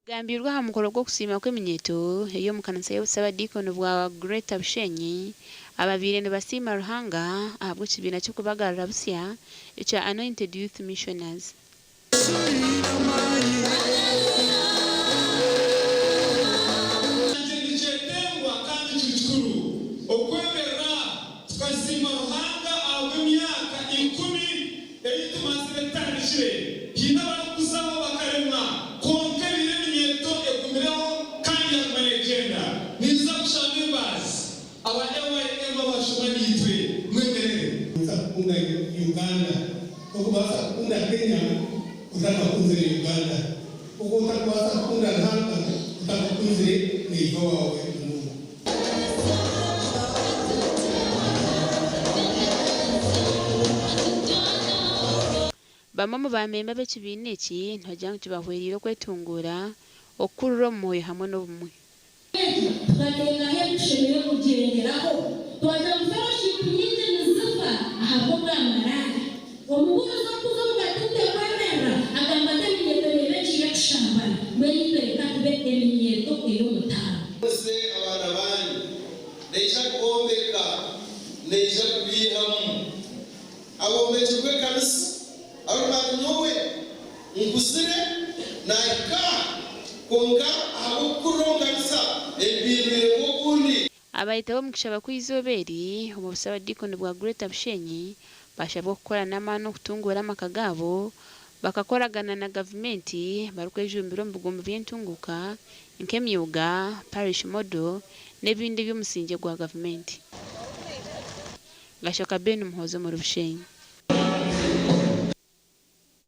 Gambirwe aha mukoro gw'okusiima kw'eminyeeto ey'omu kanisa y'obusabadiikoni bwa Greater Bushenyi ababaire nibasiima Ruhanga ahabw'ekibiina ky'okubagarura busya ekya Anointed Youth Missioners. Nangye nikyetengwa kandi kiri kikuru okwemerera tukasiima Ruhanga ahabw'emyaka ikumi ei tumazire tutandikire. Haine abarikuzaho bakaremwa, kwonka ebaire eminyeeto egumireho kandi yaguma neegyenda. Ninza kushaba members aba AYM abashoma naitwe mwemerere. Nobaasa kukunda Uganda. Tokubaasa kukunda Kenya otakakunzire Uganda. Oku otakubaasa kukunda Ruhanga otakakunzire neiba waawe munonga. Bamwe omu baamemba b'ekibiina eki nibagira ngu kibahwereire okwetunguura, okukurira omu mwoyo hamwe n'obumwe. Egi tukateekaho ebi tushemereire kugyenderaho. Twagira ngu fellowship nyingi nizifa ahabw'obwamaraaya. Omubuurizi orikuza omu katente kwemerera agamba ati eminyeeto neeba egiire kushambana, mbwenu itwe reka tube eminyeeto ey'omutaano. Muhurize abaana baanyu, naija kubombeka, naija kubaihamu. Abombekirwe ekanisa, arikugira ati, Nyowe nkuzire naahika aha, kwonka ahabw'okukurira omu kanisa empindwire nk'okundi. Abayetaba omu kushaba kw'eizooba eri omu busabadiikoni bwa Greater Bushenyi bashabwa okukora n'amaani okutunguura amaka gaabo bakakoragana na gavumenti barikwejumbira omu bigombe by'entunguuka nk'emyooga, parish model n'ebindi eby'omusingye gwa gavumenti. Gashoka Ben Muhoozi omuri Bushenyi.